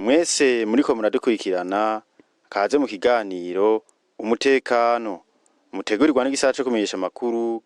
Mwese muriko muradukurikirana, kaze mu kiganiro umutekano mutegurirwa n'igisata co kumenyesha amakuru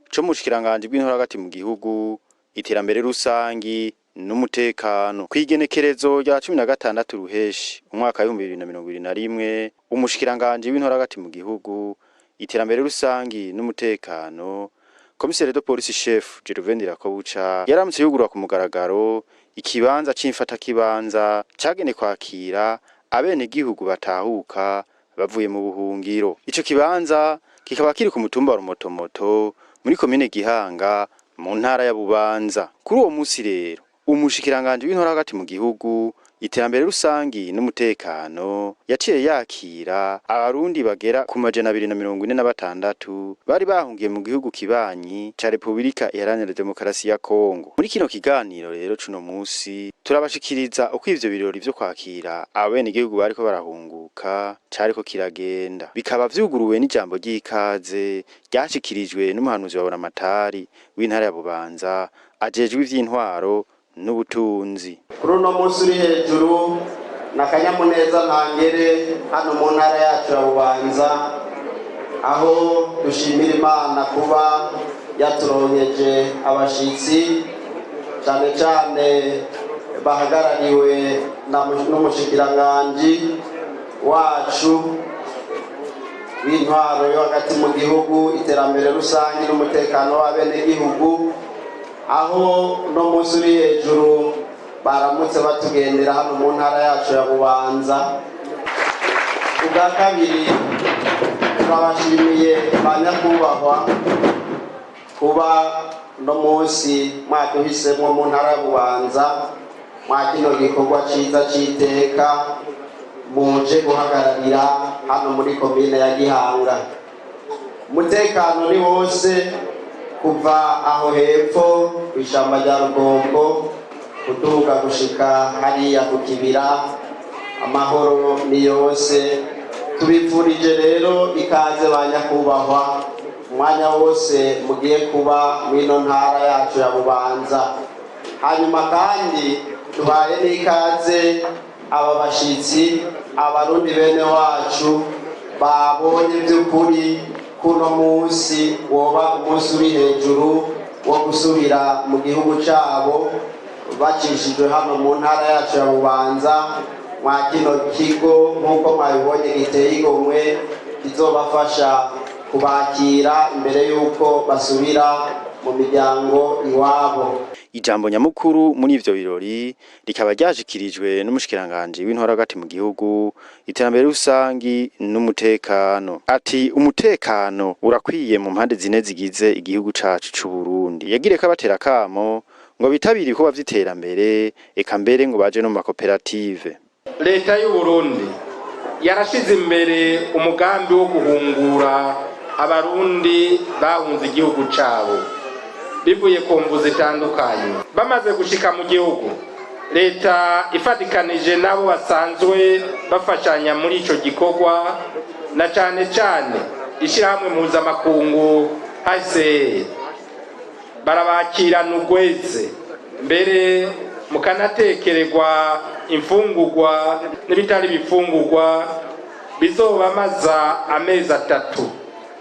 co mu bushikiranganji bw'intwaro hagati mu gihugu, iterambere rusangi n'umutekano. Kw'igenekerezo rya 16 Ruheshi umwaka w'2021, umushikiranganji w'intwaro hagati mu gihugu, iterambere rusangi n'umutekano, Commissaire de police chef Gervais Ndirakobuca, yaramutse yugurura ku mugaragaro ikibanza c'imfatakibanza cagenewe kwakira abenegihugu batahuka bavuye mu buhungiro. Ico kibanza kikaba kiri ku mutumba wa Rumotomoto muri komine Gihanga mu ntara ya Bubanza. Kuri uwo musi rero, umushikiranganji w'intwaro hagati mu gihugu, iterambere rusangi n'umutekano yaciye yakira abarundi bagera ku 246 bari bahungiye mu gihugu kibanyi ca Repubulika Iharanira Demokarasi ya Kongo. Muri kino kiganiro rero cuno musi turabashikiriza uko ivyo birori vyo kwakira abenegihugu bariko barahunguka cariko kiragenda. Bikaba vyuguruwe n'ijambo ry'ikaze ryashikirijwe n'umuhanuzi wa Buramatari w'intara ya Bubanza ajejwe ivy'intwaro n'ubutunzi. Kuri uno munsi uri hejuru ni akanyamuneza ntangere hano mu ntara yacu ya Bubanza, aho dushimira Imana kuba yaturonkeje abashitsi, cyane cyane bahagarariwe n'umushikiranganji wacu w'intwaro yo hagati mu gihugu, iterambere rusange n'umutekano w'abenegihugu, aho uno munsi uri hejuru baramutse batugendera hano mu ntara yacu ya Bubanza. Ubwa kabiri, turabashimiye ba nyakubahwa kuba uno munsi mwaduhisemo mu ntara ya Bubanza mwa kino gikorwa ciza c'iteka muje guhagararira hano muri komine ya Gihanga. Umutekano ni wose kuva aho hepfo kw'ishamba rya Rugombo kuduga gushika hariya ku kibira, amahoro ni yose. Tubipfurije rero ikaze ba nyakubahwa umwanya wose mugiye kuba mw'ino ntara yacu ya Bubanza. Hanyuma kandi tubaye n'ikaze aba bashitsi, abarundi bene wacu babonye by'ukuri kuno munsi woba umunsi uri hejuru wo gusubira mu gihugu cabo, bacishijwe hano mu ntara yacu ya Bubanza mwa kino kigo, nk'uko mwabibonye giteye igomwe, kizobafasha kubakira imbere y'uko basubira mu miryango iwabo. Ijambo nyamukuru muri ivyo birori rikaba ryashikirijwe n'umushikiranganji w'intwaro hagati mu gihugu, iterambere rusangi n'umutekano. Ati umutekano urakwiye mu mpande zine zigize igihugu cacu c'u Burundi. Yagireko abatera akamo ngo bitabire ibikorwa vy'iterambere, eka mbere ngo baje no mu makoperative. Leta y'u Burundi yarashize imbere umugambi wo guhungura abarundi bahunze igihugu cabo bivuye ku mvu zitandukanye. Bamaze gushika mu gihugu, leta ifatikanije n'abo basanzwe bafashanya muri ico gikorwa, na cane cane ishirahamwe mpuzamakungu HCR, barabakirana urweze, mbere mukanatekererwa imfungurwa n'ibitari ibifungurwa bizobamaza amezi 3.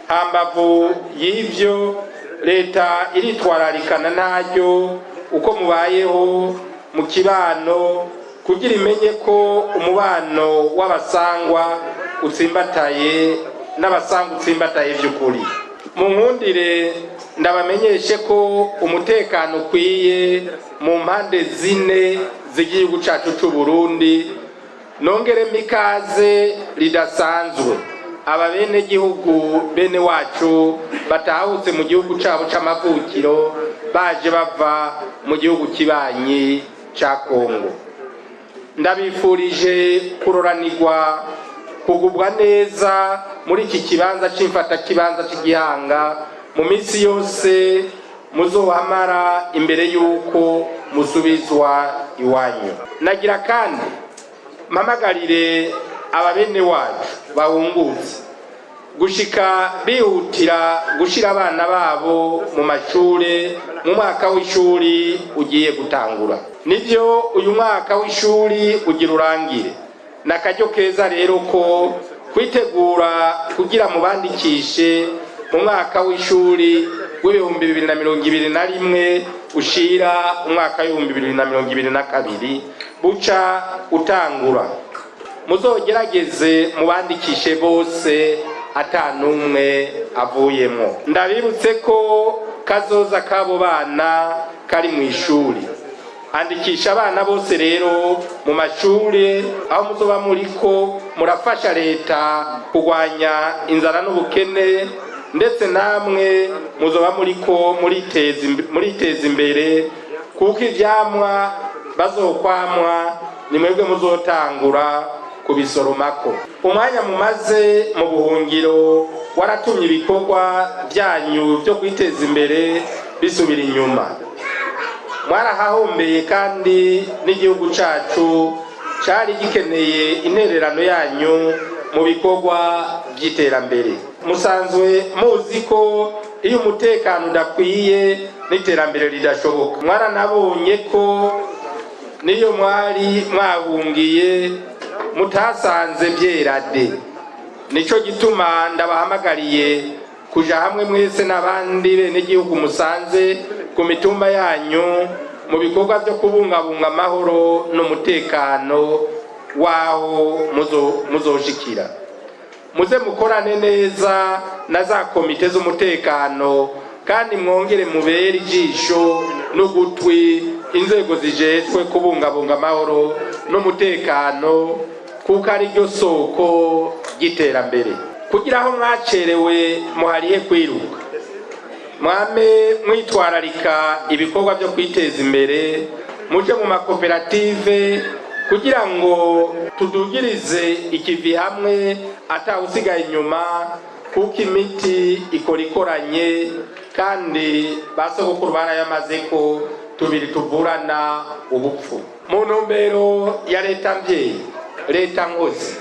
Hambavu y'ivyo, leta iritwararikana ntaryo uko mubayeho mu kibano, kugira imenye ko umubano w'abasangwa utsimbataye n'abasangwa utsimbataye vy'ukuri. Mu nkundire ndabamenyeshe ko umutekano ukwiye mu mpande zine z'igihugu cacu c'u Burundi. Nongeremo ikaze ridasanzwe aba bene gihugu bene wacu batahutse mu gihugu cabo c'amavukiro, baje bava mu gihugu kibanyi ca Kongo. Ndabifurije kuroranirwa, kugubwa neza muri iki kibanza c'imfatakibanza c'Igihanga mu minsi yose muzohamara imbere y'uko musubizwa iwanyu. Nagira kandi mpamagarire ababene wacu bahungutse gushika bihutira gushira abana babo mu mashure mu mwaka w'ishuri ugiye gutangura. Nibyo, uyu mwaka w'ishuri ugira urangire. Ni akaryo keza rero ko kwitegura kugira mubandikishe mu mwaka w'ishuri w'2021 ushira umwaka w'2022 buca utangura. Muzogerageze mubandikishe bose ata n'umwe avuyemo. Ndabibutse ko kazoza k'abo bana kari mu ishuri. Andikisha abana bose rero mu mashuri aho muzoba muriko murafasha leta kurwanya inzara n'ubukene, ndetse namwe muzoba muriko muriteza imbere, kuko ivyamwa bazokwamwa ni mwebwe muzotangura kubisoromako. Umwanya mumaze mu buhungiro waratumye ibikorwa byanyu byo kwiteza imbere bisubira inyuma. Mwarahahombeye, kandi n'igihugu cacu cari gikeneye intererano yanyu mu bikorwa by'iterambere. Musanzwe muzi ko iyo umutekano udakwiye n'iterambere ridashoboka. Mwaranabonye ko niyo mwari mwahungiye mutasanze byera de. Nico gituma ndabahamagariye kuja hamwe mwese n'abandi benegihugu musanze ku mitumba yanyu mu bikorwa byo kubungabunga amahoro n'umutekano w'aho muzoshikira. Muze mukorane neza na za komite z'umutekano, kandi mwongere mubere ijisho n'ugutwi inzego zijejwe kubungabunga amahoro n'umutekano, kuko ari ryo soko ry'iterambere. Kugira aho mwacerewe muharihe kwiruka, mwame mwitwararika ibikorwa byo kwiteza imbere, muje mu makoperative kugira ngo tudugirize ikivi hamwe atawusigaye inyuma, kuko imiti ikora ikoranye, kandi ba sogokuru barayamaze ko tubiri tuvurana ubupfu. Mu ntumbero ya leta mvyeyi, leta nkozi,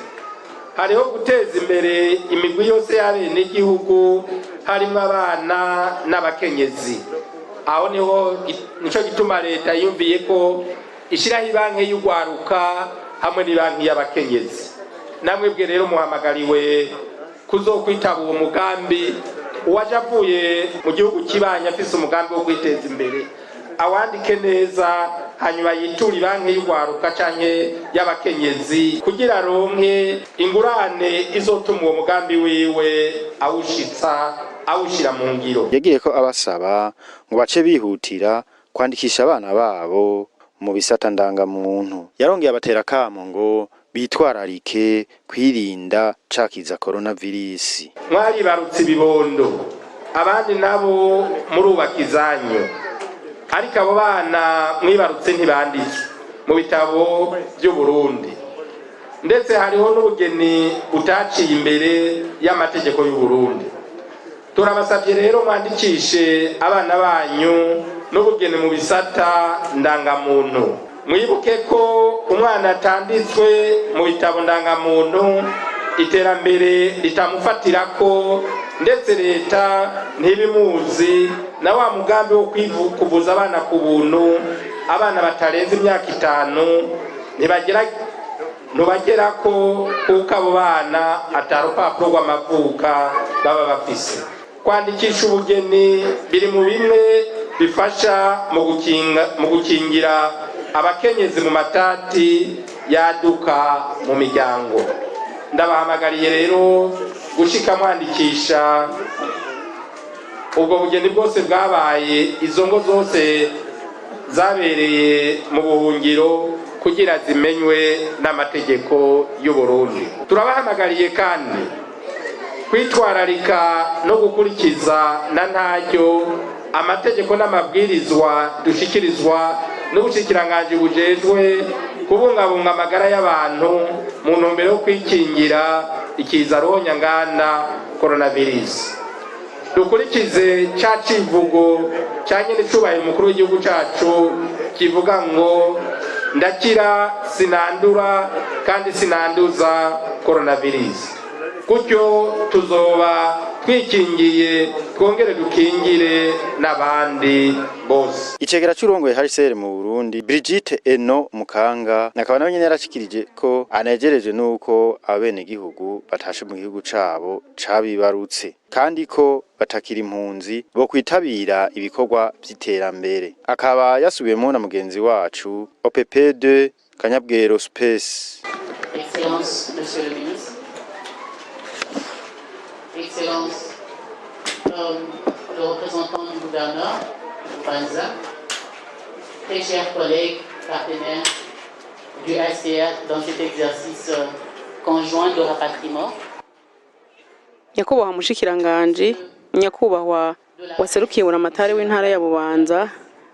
hariho guteza imbere imigwi yose y'abenegihugu, harimwo abana n'abakenyezi. Aho niho nico gituma leta yumviye ko ishyiraho ibanki y'ugwaruka hamwe n'ibanki y'abakenyezi. Namwebwe rero muhamagariwe kuzokwitaba uwo mugambi. Uwaje avuye mu gihugu kibanye afise umugambi wo kwiteza imbere, awandike neza, hanyuma yiture banki y'ugwaruka canke y'abakenyezi kugira aronke ingurane izotuma uwo mugambi wiwe awushitsa, awushira mu ngiro. Yagiye ko abasaba ngo bace bihutira kwandikisha abana babo mu bisata ndangamuntu. Yarongeye abatera akamo ngo bitwararike kwirinda ca kiza coronavirus. Mwaribarutse ibibondo, abandi nabo murubaka izanyu, ariko abo bana mwibarutse ntibanditswe mu bitabo by'Uburundi, ndetse hariho n'ubugeni butaciye imbere y'amategeko y'Uburundi. Turabasabye rero mwandikishe abana banyu n'ubugeni mu bisata ndangamuntu. Mwibuke ko umwana atanditswe mu bitabo ndangamuntu iterambere ritamufatirako, ndetse leta ntibimuzi, na wa mugambi wo kuvuza abana ku buntu, abana batarenze imyaka 5 ntibagerako, kuko abo bana ata rupapuro rw'amavuka baba bafise. Kwandikisha ubugeni biri mu bimwe bifasha mu gukingira abakenyezi mu matati yaduka mu miryango. Ndabahamagariye rero gushika mwandikisha ubwo bugeni bwose bwabaye, izo ngo zose zabereye mu buhungiro, kugira zimenywe n'amategeko y'u Burundi. Turabahamagariye kandi kwitwararika no gukurikiza na ntaryo amategeko n'amabwirizwa dushikirizwa n'ubushikiranganji bujejwe kubungabunga amagara y'abantu mu ntumbero yo kwikingira ikiza ruhonyanganda coronavirus. Dukurikize ca civugo ca nyene icubahiro umukuru w'igihugu cacu kivuga ngo ndakira sinandura kandi sinanduza coronavirus. Gutyo tuzoba Twikingiye, twongere dukingire n'abandi bose. Icegera c'urongoye HCR mu Burundi, Brigitte Eno Mukanga, akaba nawe nyene yarashikirije ko anejereje nuko abenegihugu batashe mu gihugu cabo cabibarutse, kandi ko batakira impunzi bo kwitabira ibikorwa vy'iterambere. Akaba yasubiyemwo na mugenzi wacu OPP2 Kanyabwero Space. Excellence, Monsieur le ministre, Excellence, le représentant du gouverneur de Bubanza, très chers collègues, partenaires du HCR dans cet exercice conjoint de rapatriement. Nyakubahwa mushikiranganji, nyakubahwa waserukiye buramatari w'intara ya Bubanza,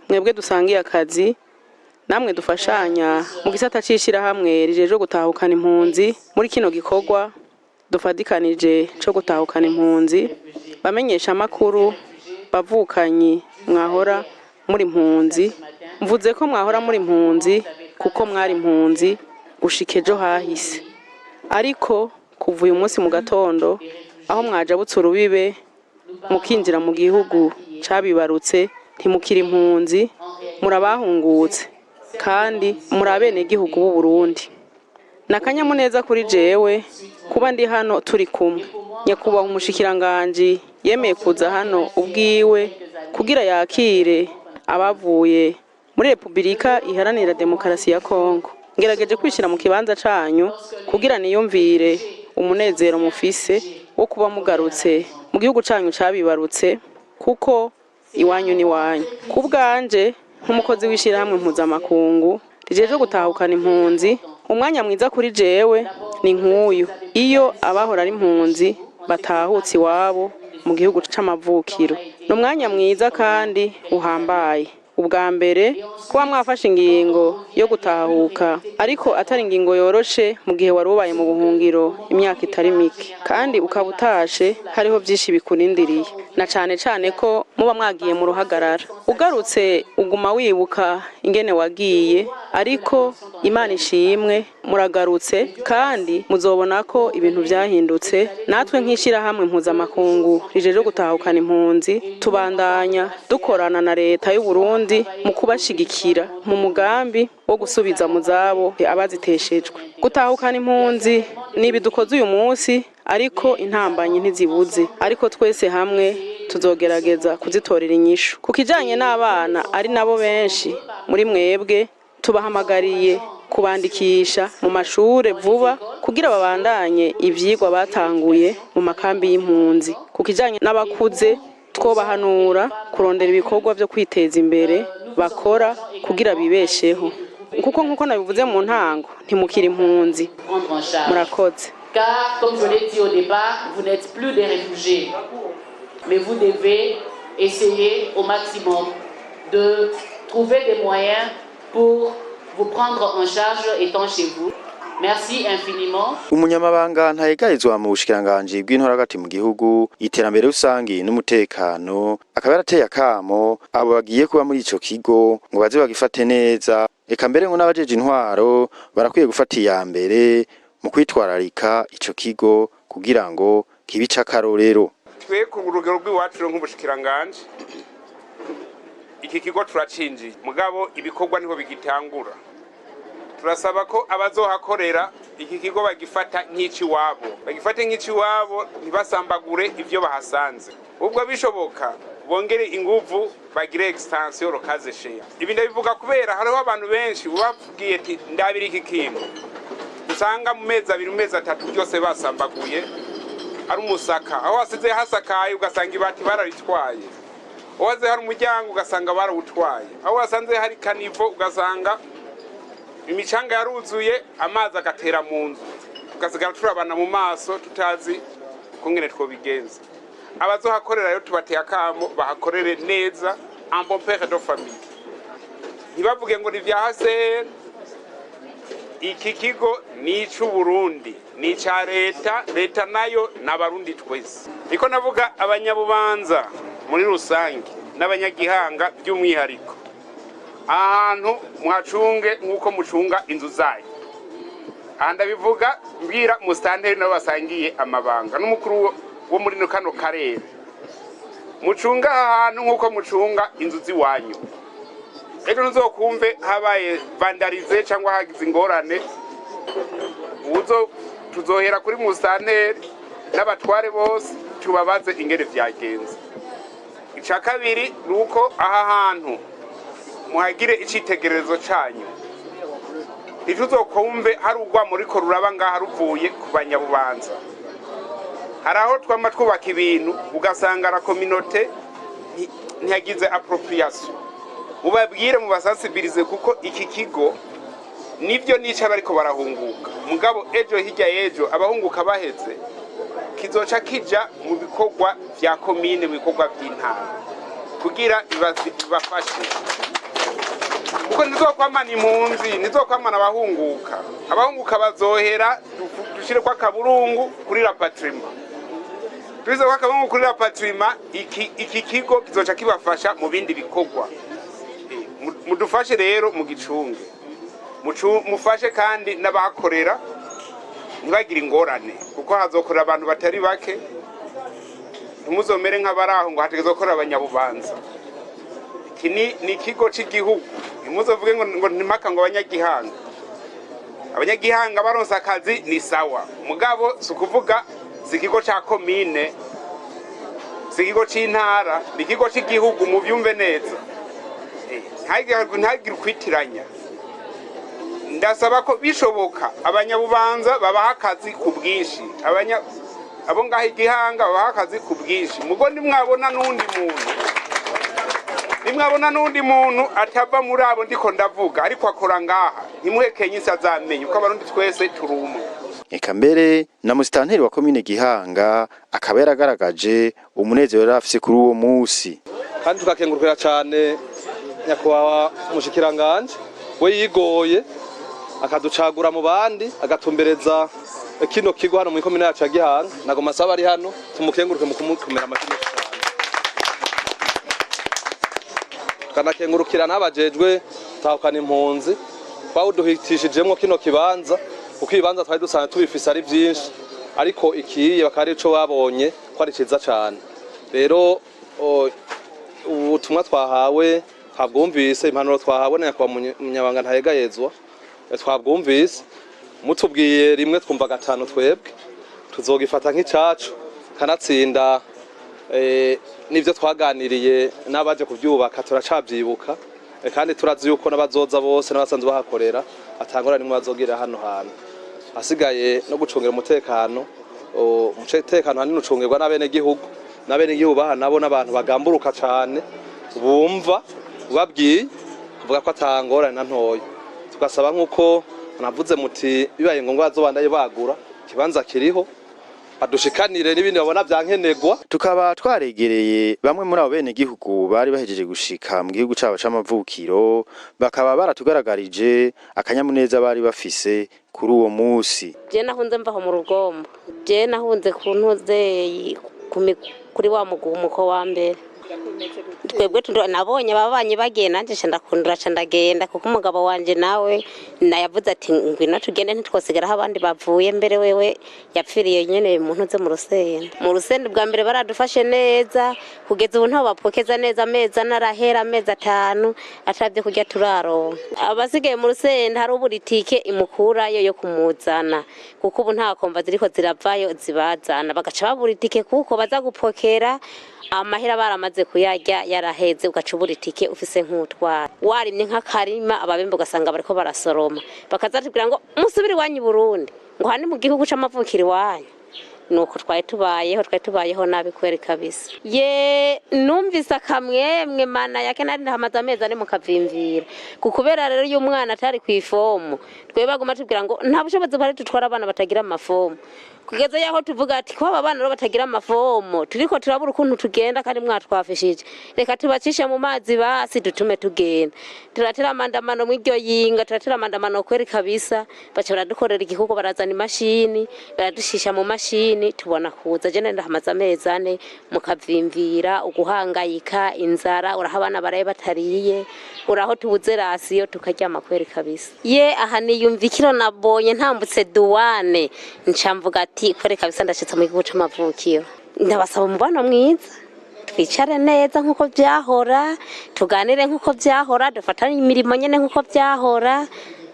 mwebwe dusangiye akazi, namwe dufashanya mu gisata c'ishirahamwe rijejwe gutahukana impunzi muri kino gikorwa dufadikanije co gutahukana impunzi, bamenyesha amakuru, bavukanyi mwahora muri impunzi, mvuze ko mwahora muri impunzi kuko mwari impunzi gushika ejo hahise, ariko kuva uyu munsi mu gatondo aho mwajabutse urubibe mukinjira mu gihugu cabibarutse, ntimukiri impunzi, murabahungutse kandi muri abenegihugu b'u Burundi. Ni akanyamuneza kuri jewe kuba ndi hano turi kumwe. Nyakubahwa umushikiranganji yemeye kuza hano ubwiwe kugira yakire abavuye muri Repubulika Iharanira Demokarasi ya Kongo. Ngerageje kwishyira mu kibanza canyu kugira niyumvire umunezero mufise wo kuba mugarutse mu gihugu canyu cabibarutse, kuko iwanyu ni wanyu. Ku bwanje nk'umukozi w'ishirahamwe mpuzamakungu rijejwe gutahukana impunzi, umwanya mwiza kuri jewe ni nk'uyu iyo abahora ari impunzi batahutse iwabo mu gihugu c'amavukiro. Ni umwanya mwiza kandi uhambaye. Ubwa mbere, kuba mwafashe ingingo yo gutahuka, ariko atari ingingo yoroshe mu gihe wari ubaye mu buhungiro imyaka itari mike, kandi ukaba utashe hariho byinshi bikurindiriye, na cane cane ko muba mwagiye mu ruhagarara. Ugarutse uguma wibuka ingene wagiye, ariko Imana ishimwe muragarutse kandi muzobona ko ibintu vyahindutse. Natwe nk'ishirahamwe mpuzamakungu rijeje gutahukana impunzi tubandanya dukorana na leta y'u Burundi mu kubashigikira mu mugambi wo gusubiza mu zabo abaziteshejwe. Gutahukana impunzi ni ibi dukoze uyu munsi, ariko intambanyi ntizibuze, ariko twese hamwe tuzogerageza kuzitorera inyishu. Ku kijanye n'abana, ari nabo benshi muri mwebwe, tubahamagariye kubandikisha mu mashure vuba kugira babandanye ivyigwa batanguye mu makambi y'impunzi. Ku kijanye n'abakuze, twobahanura kurondera ibikorwa vyo kwiteza imbere bakora kugira bibesheho, kuko nk'uko nabivuze mu ntango, ntimukiri impunzi. Prendre en charge. Murakoze. Car, comme je l'ai dit au départ, vous n'êtes plus des réfugiés, mais vous devez essayer au maximum de trouver des moyens pour vous prendre en charge étant chez vous. Merci infiniment. Umunyamabanga ntayegarizwa mu bushikiranganji bw'intwaro hagati mu gihugu, iterambere rusangi n'umutekano, akaba yarateye akamo abo bagiye kuba muri ico kigo ngo baze bagifate neza, eka mbere ngo n'abajeje intwaro barakwiye gufata iya mbere mu kwitwararika ico kigo kugira ngo kibe ic'akarorero. Twe ku rugero rw'iwacu rero nk'ubushikiranganje, iki kigo turacinjiye, mugabo ibikorwa niho bigitangura. Turasaba ko abazohakorera iki kigo bagifata nk'iciwabo, bagifate nk'iciwabo, ntibasambagure ivyo bahasanze. Ubwo bishoboka bongere inguvu, bagire extension rokaze share. Ibi ndabivuga kubera hariho abantu benshi babwiye ati ndabira iki kintu, usanga mu mezi 2, mu mezi 3 byose basambaguye, ari umusaka. Aho wasize hasakaye ugasanga ibati bararitwaye, aho waze hari umuryango ugasanga barawutwaye, aho wasanze hari caniveau ugasanga imicanga yaruzuye, amazi agatera mu nzu, tugasigara turabana mu maso tutazi kungene twobigenza. Abazohakorera rero tubateye akamo bahakorere neza en bon père de famille, ntibavuge ngo ni vya HCR. Iki kigo ni ic'Uburundi, ni ica leta, leta nayo n'Abarundi twese. Niko navuga Abanyabubanza muri rusange n'Abanyagihanga by'umwihariko, ahantu muhacunge nk'uko mucunga inzu zanyu. Aha ndabivuga mbwira musitanteri nabo basangiye amabanga n'umukuru. wo muri kano karere, mucunga aha hantu nk'uko mucunga inzu z'iwanyu. Ejo ntuzokumve habaye vandalisé cyangwa hagize ingorane, uzo tuzohera kuri musitanteri n'abatware bose, tubabaze ingene vyagenze. Ica kabiri ni uko aha hantu muhagire icitegererezo canyu. Ntituzokumve hari urwamo ruriko ruraba ngaha ruvuye ku Banyabubanza. Hari aho twama twubaka ibintu, ugasanga la communauté ntiyagize appropriation. Mubabwire, mubasensibilize, kuko iki kigo nivyo nica bariko barahunguka, mugabo ejo hirya y'ejo abahunguka baheze, kizoca kija mu bikorwa vya komine, mu bikorwa vy'intara, kugira bibafashe, kuko ntizokwamana impunzi, ntizokwamana abahunguka. Abahunguka bazohera, dushireko akaburungu kuri rapatriement. Tubize ko akaburungu kuri rapatriement, iki kigo kizoca kibafasha mu bindi bikorwa. Mudufashe rero mugicunge. Mufashe kandi n'abahakorera ntibagire ingorane, kuko hazokorera abantu batari bake. Ntimuzomere nk'abari aho ngo hategerezwa gukorera Abanyabubanza. Iki ni ikigo c'igihugu. Ntimuzovuge ngo ntimaka ngo Abanyagihanga. Abanyagihanga baronse akazi ni sawa, mugabo si ukuvuga, si ikigo ca komine, si ikigo c'intara, ni ikigo c'igihugu. Muvyumve neza. Ntihagire ukwitiranya. Ndasaba ko bishoboka Abanyabubanza babaha akazi ku bwinshi, abo ngaho Igihanga babaha akazi ku bwinshi. Mugo nimwabona n'undi muntu atava muri abo ndiko ndavuga ariko akora ngaha, ntimuhekenye isi, azamenye uko Abarundi twese turi umwe. Eka mbere na musitanteri wa komine Gihanga akaba yaragaragaje umunezero yari afise kuri uwo musi. Kandi tukakengurukira cyane nyakubahwa umushikiranganje, we yigoye akaducagura mu bandi, agatumbereza kino kigo hano mu ikomine yacu ya Gihanga. Nagoma asaba ari hano tumukenguruke mu kumukomera amashyi menshi cyane. Tukanakengurukira n'abajejwe gutahukana impunzi bawuduhitishijemwo kino kibanza, kuko ibibanza twari dusanzwe tubifise ari byinshi, ariko ikiye bakaba ari ico babonye ko ari ciza cane. Rero ubutumwa twahawe twabwumvise, impanuro twahawe na nyakubahwa Munyabanga Ntayegayezwa, twabwumvise. Mutubwiye rimwe twumva gatanu. Twebwe tuzogifata nk'icacu, kanatsinda n'ivyo twaganiriye n'abaje kuvyubaka turacavyibuka, kandi turazi yuko n'abazoza bose n'abasanzwe bahakorera atangora nimwe bazogira hano hantu. Hasigaye no gucungira umutekano. Umutekano hanini ucungirwa n'abenegihugu. N'abenegihugu baha nabo n'abantu bagamburuka cane, bumva ubabwiye kuvuga ko atangorane na ntoya. Tugasaba nk'uko navuze muti bibaye ngombwa bazobandaye bagura ikibanza kiriho, badushikanire n'ibindi babona vyankenerwa. Tukaba twaregereye bamwe muri abo bene gihugu bari bahejeje gushika mu gihugu cabo c'amavukiro, bakaba baratugaragarije akanyamuneza bari bafise kuri uwo musi. Je nahunze mvaho mu Rugombo. Je nahunze ku ntuze kuri wa mugumuko wa mbere. Twebwe nabonye ababanyi bagiye, nanjye nca ndakundura, nca ndagenda, kuko umugabo wanje nawe nayavuze ati: "Ngwino tugende, ntitwosigara aho abandi bavuye." Mbere wewe yapfiriye nyene mu ntuze, mu Rusenda. Mu Rusenda bwa mbere baradufashe neza, kugeza ubu ntaho bapokeza neza. Amezi ane arahera, amezi 5 atavye kurya turaronka. Abasigaye mu Rusenda hari ubura itike imukurayo yo kumuzana, kuko ubu nta komva ziriko ziravayo zibazana, bagaca babura itike kuko baza gupokera amahera baramaze kuyarya, yaraheze. Ugaca ubura itike ufise nk'utwara warimye nk'akarima, ababembe ugasanga bariko barasoroma, bakaza tubwira ngo musubire iwanyu i Burundi, ngo hani mu gihugu c'amavukiro iwanyu. Nuko twari tubayeho, twari tubayeho nabi kweri kabisa. Ye, numvise akamwemwe mana yake. Nari ndahamaze amezi ane mukavimvira, kukubera rero iyo umwana atari kw'ifomu, twe baguma tubwira ngo nta bushobozi buhari tutwara abana batagira amafomu, kugeza yaho tuvuga ati ko aba bana rero batagira amafomu turiko turabura ukuntu tugenda, kandi mwatwafishije, reka tubacishe mu mazi basi dutume tugenda. Turatera amandamano mw'iryo yinga, turatera amandamano kweri kabisa. Baca baradukorera igihugu, barazana imashini, baradushisha mu mashini, tubona kuza. Je ndahamaze amezi 4 mukavimvira, uguhangayika, inzara, uraho abana baraye batariye, uraho tubuze ration tukaryama kweri kabisa. Ye, aha niyumva ikiro nabonye ntambutse douane, nca mvuga ati kweri kabisa ndashitse mu gihugu c'amavukiro. Ndabasaba umubano mwiza, twicare neza nk'uko byahora, tuganire nk'uko byahora, dufatanye imirimo nyine nk'uko byahora,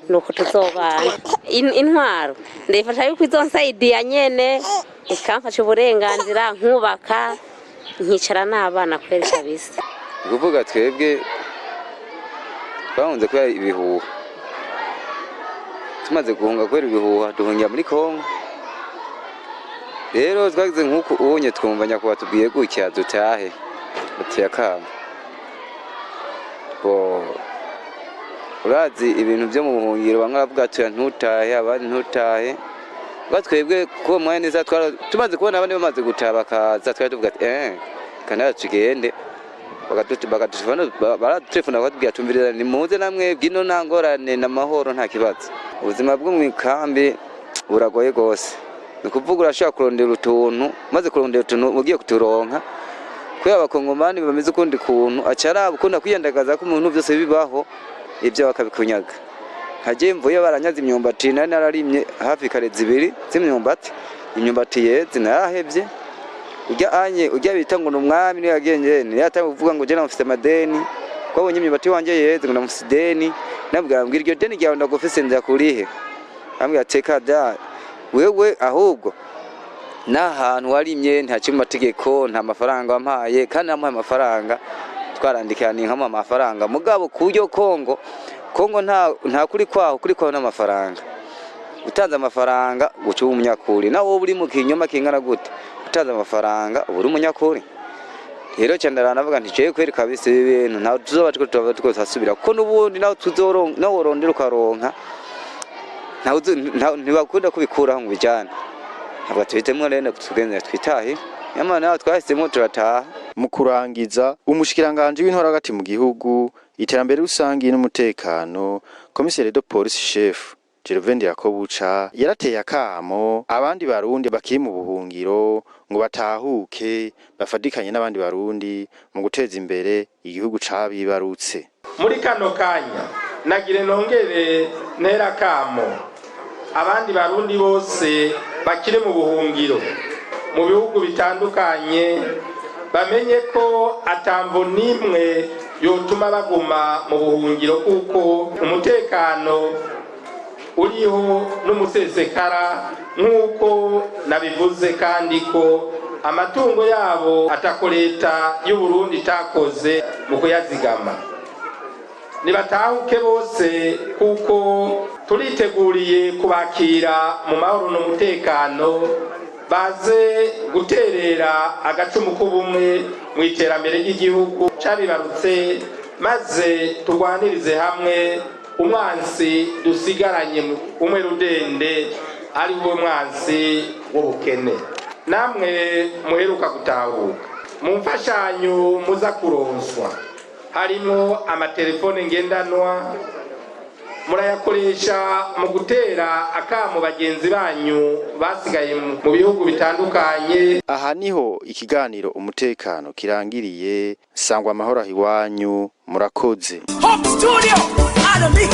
nuko tuzobana. Intwaro ndayifasha yuko izonsayidiya nyene ikamfasha uburenganzira, nkubaka, nkicara n'abana kweri kabisa. Ni ukuvuga twebwe twahunze kubera ibihuha. Tumaze guhunga kubera ibihuha, duhungira muri Kongo. Rero twagize nk'uku ubonye, twumva nyakubahwa tubwiye gutya dutahe, duteye akamo. Bo urazi ibintu byo mu buhungiro, bamwe baravuga ati ntutahe, abandi ntutahe. Ubwo twebwe kuwo mwanya neza tumaze kubona abandi bamaze gutaha bakaza, twari tuvuga ati kandi tugende. Baradutelefona bakatubwira, tumviriza, nimuze namwe bwino, nta ngorane, n'amahoro, nta kibazo. Ubuzima bwo mu ikambi buragoye rwose. Ni ukuvuga urashobora kurondera utuntu, maze kurondera utuntu ugiye kuturonka, kubera abakongomani bameze ukundi kuntu, aca araba ukunda kwiyandagaza ko umuntu byose bibaho, ibyo bakabikunyaga. Nkagiye mvuye baranyaze imyumbati nari nararimye hafi kare zibiri z'imyumbati, imyumbati yeze narahevye. Ujya anye ujya bita ngo ni umwami niwe yagiye ngene yatangiye kuvuga ngo je namufise amadeni, ko abonye imyumbati wanje yeze ngo namufise ideni. Nabwira mbwira iryo deni ryawe ndagufise nza kurihe? Ambwira teka da wewe, ahubwo n'ahantu warimye nta mu mategeko, nta mafaranga wampaye, kandi namuhaye amafaranga, twarandikiraniye nkamuha amafaranga. Mugabo ku buryo Kongo nta kuri kwaho, kuri kwaho n'amafaranga. Utanze amafaranga uca uba umunyakuri, nawe wowe uri mu kinyoma kingana gute, utanze amafaranga uba uri umunyakuri. Rero cyane ndanavuga nti jewe kweri kabisa ibi bintu ntawe tuzoba turiko turasubira, kuko n'ubundi nawe tuzoronka, nawe worondera ukaronka, ntibakunda kubikuraho ngo ubijane. Ntabwo tubitemwo rero, tugenze twitahe, nyamara nawe twahisemo turataha. Mu kurangiza, umushikiranganji w'intwaro hagati mu gihugu, iterambere rusangi n'umutekano, commissaire de police chef Gervais Ndirakobuca, yarateye akamo abandi barundi bakiri mu buhungiro ngo batahuke bafadikanye n'abandi barundi mu guteza imbere igihugu cabibarutse. Muri kano kanya nagire nongere ntera kamo abandi barundi bose bakiri mu buhungiro mu bihugu bitandukanye, bamenye ko atamvo n'imwe yotuma baguma mu buhungiro, kuko umutekano uriho n'umusesekara nk'uko nabivuze, kandi ko amatungo yabo atako leta y'u Burundi itakoze mu kuyazigama. Nibatahuke bose, kuko turiteguriye kubakira mu mahoro n'umutekano, baze guterera agacumu k'ubumwe mu iterambere ry'igihugu cabibarutse, maze turwanirize hamwe umwansi dusigaranye umwe rudende, ari wo mwansi w'ubukene. Namwe muheruka gutahuka, mu mfashanyo muza kuronswa harimo amatelefone ngendanwa, murayakoresha mu gutera akamo bagenzi banyu basigaye mu bihugu bitandukanye. Aha niho ikiganiro umutekano kirangiriye. Sangwa amahoro aho iwanyu, murakoze. Hope Studio, Adam Mix.